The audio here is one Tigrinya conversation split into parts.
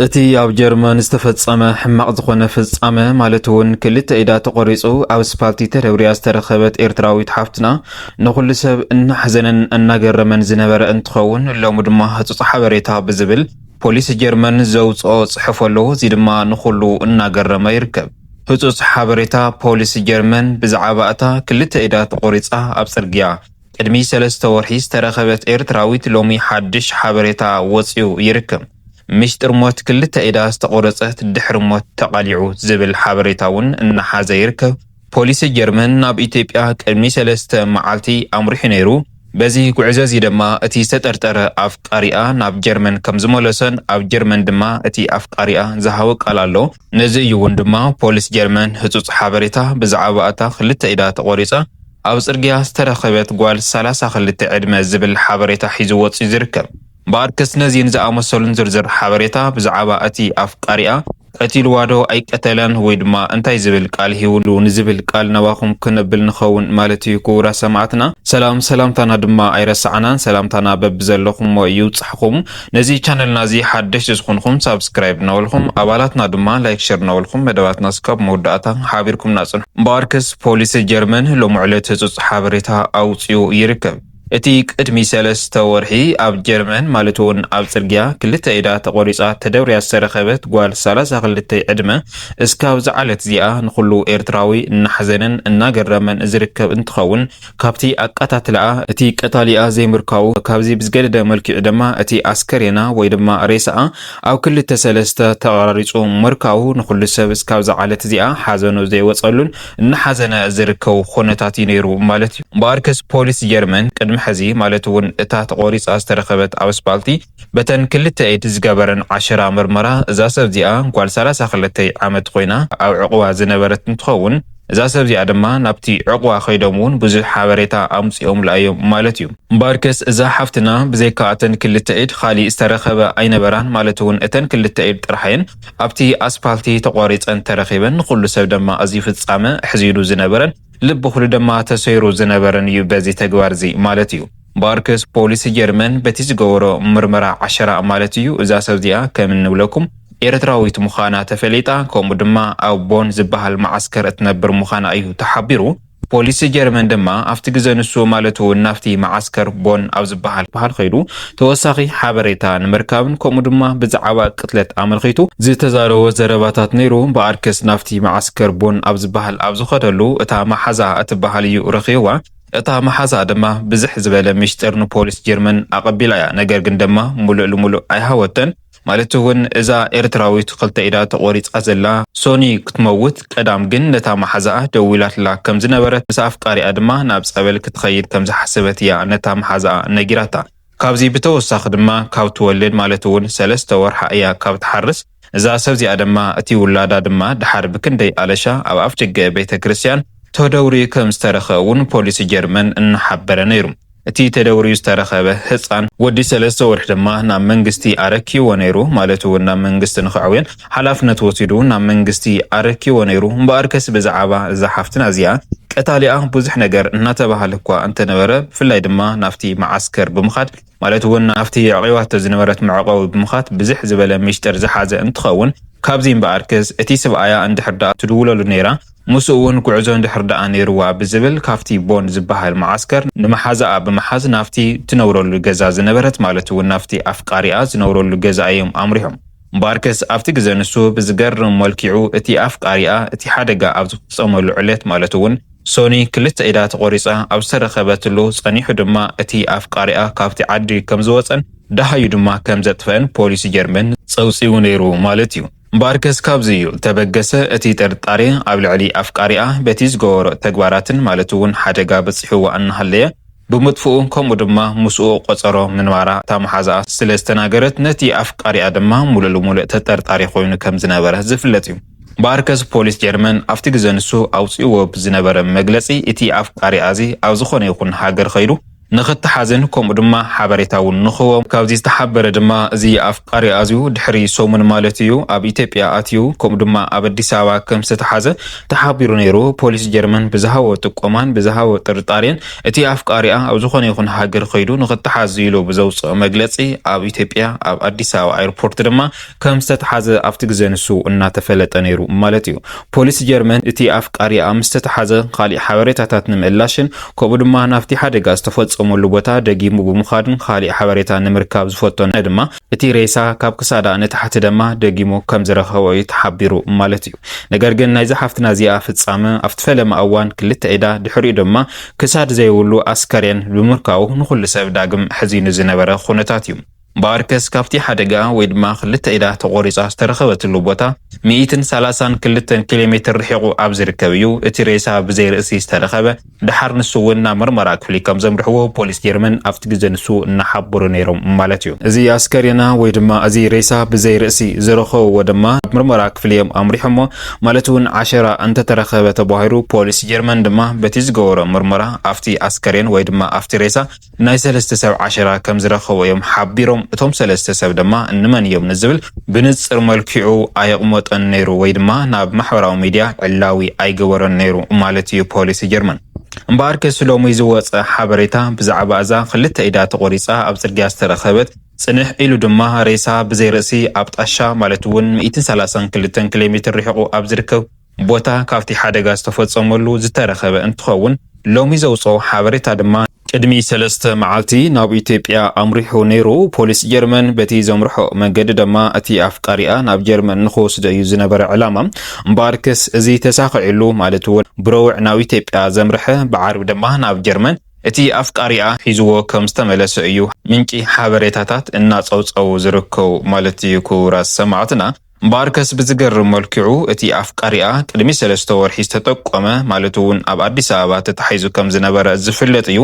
እቲ ኣብ ጀርመን ዝተፈጸመ ሕማቕ ዝኾነ ፍጻመ፣ ማለት እውን ክልተ ኢዳ ተቖሪጹ ኣብ ኣስፓልቲ ተደብርያ ዝተረኸበት ኤርትራዊት ሓፍትና፣ ንኹሉ ሰብ እናሕዘነን እናገረመን ዝነበረ እንትኸውን፣ ሎሚ ድማ ህጹጽ ሓበሬታ ብዝብል ፖሊስ ጀርመን ዘውጽኦ ጽሑፍ ኣሎ። እዚ ድማ ንኹሉ እናገረመ ይርከብ። ህጹጽ ሓበሬታ ፖሊስ ጀርመን ብዛዕባ እታ ክልተ ኢዳ ተቖሪጻ ኣብ ጽርግያ ቅድሚ ሰለስተ ወርሒ ዝተረኸበት ኤርትራዊት ሎሚ ሓድሽ ሓበሬታ ወጺኡ ይርከብ። ምሽጥር ሞት ክልተ ኢዳ ዝተቖረጸት ድሕሪ ሞት ተቓሊዑ ዝብል ሓበሬታ እውን እናሓዘ ይርከብ። ፖሊስ ጀርመን ናብ ኢትዮጵያ ቅድሚ ሰለስተ መዓልቲ ኣምሪሑ ነይሩ። በዚ ጉዕዞ እዚ ድማ እቲ ዝተጠርጠረ ኣፍቃሪኣ ናብ ጀርመን ከም ዝመለሶን ኣብ ጀርመን ድማ እቲ ኣፍቃሪኣ ዝሃቦ ቃል ኣሎ። ነዚ እዩ እውን ድማ ፖሊስ ጀርመን ህጹጽ ሓበሬታ ብዛዕባ እታ ክልተ ኢዳ ተቖሪጻ ኣብ ጽርግያ ዝተረኸበት ጓል ሰላሳ ክልተ ዕድመ ዝብል ሓበሬታ ሒዙ ወጺኡ ዝርከብ። እምበኣርከስ ነዚን ዝኣመሰሉን ዝርዝር ሓበሬታ ብዛዕባ እቲ ኣፍቃሪኣ ቀቲልዋ ዶ ኣይቀተለን ወይ ድማ እንታይ ዝብል ቃል ሂብሉ ንዝብል ቃል ናባኹም ክነብል ንኸውን ማለት እዩ። ክቡራት ሰማዕትና፣ ሰላም ሰላምታና ድማ ኣይረሳዕናን። ሰላምታና በብዘለኹሞ ይብጻሕኹም። ነዚ ቻነልና እዚ ሓደሽቲ ዝኾንኩም ሳብስክራይብ እናበልኩም፣ ኣባላትና ድማ ላይክ ሸር እናበልኩም መደባትና እስካብ መወዳእታ ሓቢርኩምና ጽንሑ። እምበኣርከስ ፖሊስ ጀርመን ሎሚ ዕለት ህጹጽ ሓበሬታ ኣውጺኡ ይርከብ። እቲ ቅድሚ ሰለስተ ወርሒ ኣብ ጀርመን፣ ማለት እውን ኣብ ጽርግያ ክልተ ኢዳ ተቖሪጻ ተደብርያ ዝተረኸበት ጓል ሰላሳ ክልተ ዕድመ እስካብ ዝዓለት እዚኣ ንኹሉ ኤርትራዊ እናሕዘነን እናገረመን ዝርከብ እንትኸውን፣ ካብቲ ኣቀታትላኣ እቲ ቀታሊኣ ዘይምርካቡ፣ ካብዚ ብዝገደደ መልክዑ ድማ እቲ ኣስከሬና ወይ ድማ ሬሳኣ ኣብ ክልተ ሰለስተ ተቐራሪጹ ምርካቡ ንኹሉ ሰብ እስካብ ዝዓለት እዚኣ ሓዘኑ ዘይወጸሉን እናሓዘነ ዝርከቡ ኩነታት እዩ ነይሩ ማለት እዩ። እምበኣርከስ ፖሊስ ጀርመን ቅድሚ ሕዚ፣ ማለት እውን እታ ተቖሪጻ ዝተረኸበት ኣብ ኣስፓልቲ በተን ክልተ ኢድ ዝገበረን ዓሸራ ምርመራ፣ እዛ ሰብ እዚኣ ጓል ሰላሳ ክልተ ዓመት ኮይና ኣብ ዕቑባ ዝነበረት እንትኸውን፣ እዛ ሰብ እዚኣ ድማ ናብቲ ዕቑባ ከይዶም እውን ብዙሕ ሓበሬታ ኣምጺኦምላ እዮም ማለት እዩ። እምበኣርከስ እዛ ሓፍትና ብዘይካ እተን ክልተ ኢድ ካሊእ ዝተረኸበ ኣይነበራን፣ ማለት እውን እተን ክልተ ኢድ ጥራሕ እየን ኣብቲ ኣስፓልቲ ተቖሪጸን ተረኺበን። ንኹሉ ሰብ ድማ እዚ ፍጻመ ኣሕዚኑ ዝነበረን ልቢ ኩሉ ድማ ተሰይሩ ዝነበረን እዩ በዚ ተግባር እዚ ማለት እዩ። እምበኣርከስ ፖሊስ ጀርመን በቲ ዝገበሮ ምርመራ ዓሸራ ማለት እዩ፣ እዛ ሰብ እዚኣ ከም እንብለኩም ኤርትራዊት ምዃና ተፈሊጣ፣ ከምኡ ድማ ኣብ ቦን ዝበሃል መዓስከር እትነብር ምዃና እዩ ተሓቢሩ። ፖሊስ ጀርመን ድማ ኣብቲ ግዘ ንሱ፣ ማለት እውን ናብቲ መዓስከር ቦን ኣብ ዝበሃል በሃል ከይዱ ተወሳኺ ሓበሬታ ንምርካብን ከምኡ ድማ ብዛዕባ ቅትለት ኣመልኪቱ ዝተዛረቦ ዘረባታት ነይሩ። እምበኣርከስ ናብቲ መዓስከር ቦን ኣብ ዝበሃል ኣብ ዝኸደሉ እታ መሓዛ እትበሃል እዩ ረኺብዋ። እታ መሓዛ ድማ ብዝሕ ዝበለ ሚስጥር ንፖሊስ ጀርመን ኣቐቢላ እያ። ነገር ግን ድማ ሙሉእ ልሙሉእ ኣይሃወተን። ማለት እውን እዛ ኤርትራዊት ክልተ ኢዳ ተቖሪጻ ዘላ ሶኒ ክትመውት ቀዳም ግን ነታ መሓዛኣ ደዊላትላ ከም ዝነበረት፣ ምስ ኣፍቃሪኣ ድማ ናብ ጸበል ክትኸይድ ከም ዝሓሰበት እያ ነታ መሓዛኣ ነጊራታ። ካብዚ ብተወሳኺ ድማ ካብ ትወልድ፣ ማለት እውን ሰለስተ ወርሓ እያ ካብ ትሓርስ። እዛ ሰብ እዚኣ ድማ እቲ ውላዳ ድማ ድሓር ብክንደይ ኣለሻ ኣብ ኣፍደገ ቤተ ክርስቲያን ተደውርዩ ከም ዝተረኸ እውን ፖሊስ ጀርመን እናሓበረ ነይሩ። እቲ ተደውርዩ ዝተረኸበ ህፃን ወዲ ሰለስተ ወርሒ ድማ ናብ መንግስቲ ኣረኪዎ ነይሩ፣ ማለት እውን ናብ መንግስቲ ንኽዕውየን ሓላፍነት ወሲዱ ናብ መንግስቲ ኣረኪዎ ነይሩ። እምበኣርከስ ብዛዕባ እዛ ሓፍትና እዚኣ ቀታሊኣ ብዙሕ ነገር እናተባህለ እኳ እንተነበረ፣ ብፍላይ ድማ ናብቲ መዓስከር ብምኻድ፣ ማለት እውን ናብቲ ኣዕቒባቶ ዝነበረት መዕቆቢ ብምኻድ ብዝሕ ዝበለ ሚስጥር ዝሓዘ እንትኸውን፣ ካብዚ እምበኣርከስ እቲ ስብኣያ እንድሕር ደኣ ትድውለሉ ነይራ፣ ምስኡ እውን ጉዕዞ እንድሕር ደኣ ነይርዋ ብዝብል ካብቲ ቦን ዝበሃል መዓስከር ንመሓዛኣ ብምሓዝ ናብቲ ትነብረሉ ገዛ ዝነበረት፣ ማለት እውን ናብቲ ኣፍቃሪኣ ዝነብረሉ ገዛ እዮም ኣምሪሖም። እምበኣርከስ ኣብቲ ግዘ ንሱ ብዝገርም መልኪዑ እቲ ኣፍቃሪኣ እቲ ሓደጋ ኣብ ዝፍጸመሉ ዕለት፣ ማለት እውን ሶኒ ክልተ ኢዳ ተቖሪጻ ኣብ ዝተረኸበትሉ ጸኒሑ ድማ እቲ ኣፍቃሪኣ ካብቲ ዓዲ ከም ዝወጸን ደሃዩ ድማ ከም ዘጥፈአን ፖሊስ ጀርመን ጸውጺኡ ነይሩ ማለት እዩ። እምበኣርከስ ካብዚ እዩ ተበገሰ እቲ ጥርጣሬ ኣብ ልዕሊ ኣፍቃሪኣ በቲ ዝገበሮ ተግባራትን፣ ማለት እውን ሓደጋ በጺሕዋ እናሃለየ ብምጥፍኡ፣ ከምኡ ድማ ምስኡ ቆጸሮ ምንባራ እታ መሓዛኣ ስለ ዝተናገረት፣ ነቲ ኣፍቃሪኣ ድማ ሙሉእ ልሙሉእ ተጠርጣሪ ኮይኑ ከም ዝነበረ ዝፍለጥ እዩ። እምበኣርከስ ፖሊስ ጀርመን ኣብቲ ግዘ ንሱ ኣውጺእዎ ብዝነበረ መግለጺ፣ እቲ ኣፍቃሪኣ እዚ ኣብ ዝኾነ ይኹን ሃገር ከይዱ ንኽተሓዝን ከምኡ ድማ ሓበሬታ እውን ንኽህቦም። ካብዚ ዝተሓበረ ድማ እዚ ኣፍቃሪ ኣዝዩ ድሕሪ ሰሙን ማለት እዩ ኣብ ኢትዮጵያ ኣትዩ፣ ከምኡ ድማ ኣብ ኣዲስ ኣበባ ከም ዝተተሓዘ ተሓቢሩ ነይሩ። ፖሊስ ጀርመን ብዝሃቦ ጥቆማን ብዝሃቦ ጥርጣሬን እቲ ኣፍቃሪኣ ኣብ ዝኾነ ይኹን ሃገር ከይዱ ንኽተሓዝ ኢሉ ብዘውፅኦ መግለፂ ኣብ ኢትዮጵያ ኣብ ኣዲስ ኣበባ ኤርፖርት ድማ ከም ዝተተሓዘ ኣብቲ ግዜ ንሱ እናተፈለጠ ነይሩ ማለት እዩ። ፖሊስ ጀርመን እቲ ኣፍቃሪኣ ምስ ተተሓዘ ካሊእ ሓበሬታታት ንምእላሽን ከምኡ ድማ ናብቲ ሓደጋ ዝተፈጸመሉ ቦታ ደጊሙ ብምኻድን ካሊእ ሓበሬታ ንምርካብ ዝፈተነ ድማ እቲ ሬሳ ካብ ክሳዳ ንታሕቲ ድማ ደጊሙ ከም ዝረኸቦ እዩ ተሓቢሩ ማለት እዩ። ነገር ግን ናይዚ ሓፍትና እዚኣ ፍጻመ ኣብቲ ፈለማ እዋን ክልተ ኢዳ ድሕሪኡ ድማ ክሳድ ዘይብሉ ኣስከሬን ብምርካቡ ንኹሉ ሰብ ዳግም ሕዚኑ ዝነበረ ኩነታት እዩ። እምበኣርከስ ካብቲ ሓደጋ ወይ ድማ ክልተ ኢዳ ተቖሪጻ ዝተረኸበትሉ ቦታ ሚእትን ሰላሳን ክልተን ኪሎ ሜትር ርሒቑ ኣብ ዝርከብ እዩ እቲ ሬሳ ብዘይ ርእሲ ዝተረኸበ። ደሓር ንሱ እውን ናብ ምርመራ ክፍሊ ከም ዘምርሕዎ ፖሊስ ጀርመን ኣብቲ ግዜ ንሱ እናሓበሩ ነይሮም ማለት እዩ። እዚ ኣስከሬና ወይ ድማ እዚ ሬሳ ብዘይ ርእሲ ዝረኸብዎ ድማ ኣብ ምርመራ ክፍሊ እዮም ኣምሪሖሞ። ማለት እውን ዓሸራ እንተተረኸበ ተባሂሉ ፖሊስ ጀርመን ድማ በቲ ዝገበሮ ምርመራ ኣብቲ ኣስከሬን ወይ ድማ ኣብቲ ሬሳ ናይ ሰለስተ ሰብ ዓሸራ ከም ዝረኸቡ እዮም ሓቢሮም። እቶም ሰለስተ ሰብ ድማ እንመን እዮም ንዝብል ብንጽር መልክዑ ኣየቕመጦን ነይሩ ወይ ድማ ናብ ማሕበራዊ ሚድያ ዕላዊ ኣይገበሮን ነይሩ ማለት እዩ ፖሊስ ጀርመን። እምበኣርከስ ሎሚ ዝወፀ ሓበሬታ ብዛዕባ እዛ ክልተ ኢዳ ተቖሪፃ ኣብ ፅርግያ ዝተረኸበት ፅንሕ ኢሉ ድማ ሬሳ ብዘይ ርእሲ ኣብ ጣሻ ማለት እውን ሚእትን ሰላሳን ክልተን ኪሎ ሜትር ርሒቑ ኣብ ዝርከብ ቦታ ካብቲ ሓደጋ ዝተፈጸመሉ ዝተረኸበ እንትኸውን፣ ሎሚ ዘውፅኦ ሓበሬታ ድማ ቅድሚ ሰለስተ መዓልቲ ናብ ኢትዮጵያ ኣምሪሑ ነይሩ። ፖሊስ ጀርመን በቲ ዘምርሖ መንገዲ ድማ እቲ ኣፍቃሪኣ ናብ ጀርመን ንኽወስዶ እዩ ዝነበረ ዕላማ። እምበኣርከስ እዚ ተሳኺዕሉ ማለት እውን ብረቡዕ ናብ ኢትዮጵያ ዘምርሐ ብዓርቢ ድማ ናብ ጀርመን እቲ ኣፍቃሪኣ ሒዝዎ ከም ዝተመለሰ እዩ ምንጪ ሓበሬታታት እናጸውጸው ዝርከቡ ማለት እዩ። ክቡራት ሰማዕትና፣ እምበኣርከስ ብዝገርም መልክዑ እቲ ኣፍቃሪኣ ቅድሚ ሰለስተ ወርሒ ዝተጠቆመ ማለት እውን ኣብ ኣዲስ ኣበባ ተታሒዙ ከም ዝነበረ ዝፍለጥ እዩ።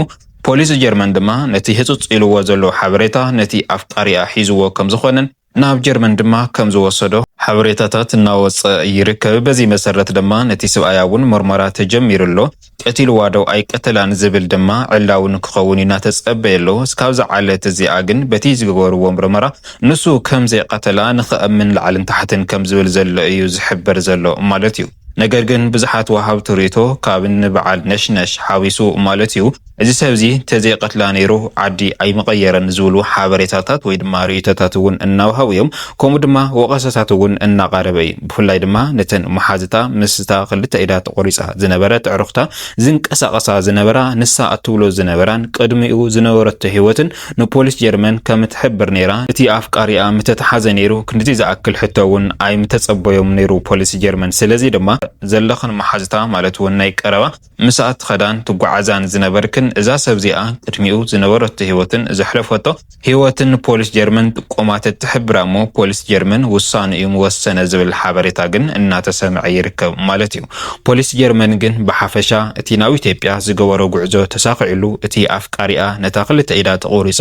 ፖሊስ ጀርመን ድማ ነቲ ህጹጽ ኢልዎ ዘሎ ሓበሬታ ነቲ ኣፍቃሪኣ ሒዝዎ ከም ዝኾነን ናብ ጀርመን ድማ ከም ዝወሰዶ ሓበሬታታት እናወጸ ይርከብ። በዚ መሰረት ድማ ነቲ ስብኣያ እውን ምርመራ ተጀሚሩ ኣሎ። ቀቲልዋ ዶ ኣይቀተላን ዝብል ድማ ዕላዊ ንክኸውን ኢና ተጸበየ ኣሎ። እስካብዛ ዓለት እዚኣ ግን በቲ ዝገበርዎ ምርመራ ንሱ ከም ዘይቀተላ ንኸእምን ላዕልን ታሕትን ከም ዝብል ዘሎ እዩ ዝሕበር ዘሎ ማለት እዩ። ነገር ግን ብዙሓት ወሃብቲ ርእይቶ ካብ ንበዓል ነሽነሽ ሓዊሱ ማለት እዩ እዚ ሰብ እዚ ተዘይቀትላ ነይሩ ዓዲ ኣይምቐየረን ዝብሉ ሓበሬታታት ወይ ድማ ርእይቶታት እውን እናወሃቡ እዮም። ከምኡ ድማ ወቐሳታት እውን እናቐረበ እዩ። ብፍላይ ድማ ነተን መሓዝታ ምስታ ክልተ ኢዳ ተቖሪፃ ዝነበረ ኣዕሩኽታ ዝንቀሳቐሳ ዝነበራ ንሳ እትብሎ ዝነበራን ቅድሚኡ ዝነበረቶ ህይወትን ንፖሊስ ጀርመን ከም ትሕብር ነይራ። እቲ ኣፍቃሪኣ ምተተሓዘ ነይሩ ክንድዚ ዝኣክል ሕቶ እውን ኣይምተጸበዮም ነይሩ ፖሊስ ጀርመን። ስለዚ ድማ ዘለኽን መሓዝታ ማለት እውን ናይ ቀረባ ምስኣ ትኸዳን ትጓዓዛን ዝነበርክን እዛ ሰብ እዚኣ ቅድሚኡ ዝነበረቶ ህይወትን ዘሕለፈቶ ህይወትን ፖሊስ ጀርመን ጥቆማ ተትሕብራ እሞ ፖሊስ ጀርመን ውሳነ እዩ ምወሰነ ዝብል ሓበሬታ ግን እናተሰምዐ ይርከብ ማለት እዩ። ፖሊስ ጀርመን ግን ብሓፈሻ እቲ ናብ ኢትዮጵያ ዝገበሮ ጉዕዞ ተሳኺዕሉ እቲ ኣፍቃሪኣ ነታ ክልተ ኢዳ ተቖሪፃ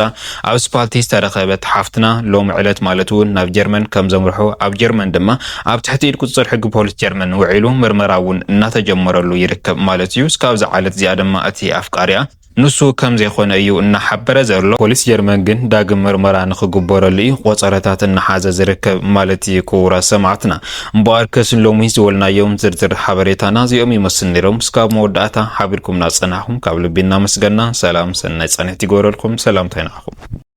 ኣብ ስፓልቲ ዝተረኸበት ሓፍትና ሎሚ ዕለት ማለት እውን ናብ ጀርመን ከም ዘምርሖ ኣብ ጀርመን ድማ ኣብ ትሕቲ ኢድ ቁፅፅር ሕጊ ፖሊስ ጀርመን ውዒሉ ምርመራ እውን እናተጀመረሉ ይርከብ ማለት እዩ። እስካብዛ ዓለት እዚኣ ድማ እቲ ኣፍቃሪኣ ንሱ ከም ዘይኮነ እዩ እናሓበረ ዘሎ። ፖሊስ ጀርመን ግን ዳግም ምርመራ ንኽግበረሉ እዩ ቆፀረታት እናሓዘ ዝርከብ ማለት እዩ። ክቡራት ሰማዕትና እምበኣርከስ ሎሚ ዝበልናዮም ዝርዝር ሓበሬታና እዚኦም ይመስል ነይሮም። እስካብ መወዳእታ ሓቢርኩምና ዝፀናሕኩም ካብ ልቢ እናመስገና ሰላም ሰናይ ፃንሒት ይግበረልኩም። ሰላምታይ ንዓኹም።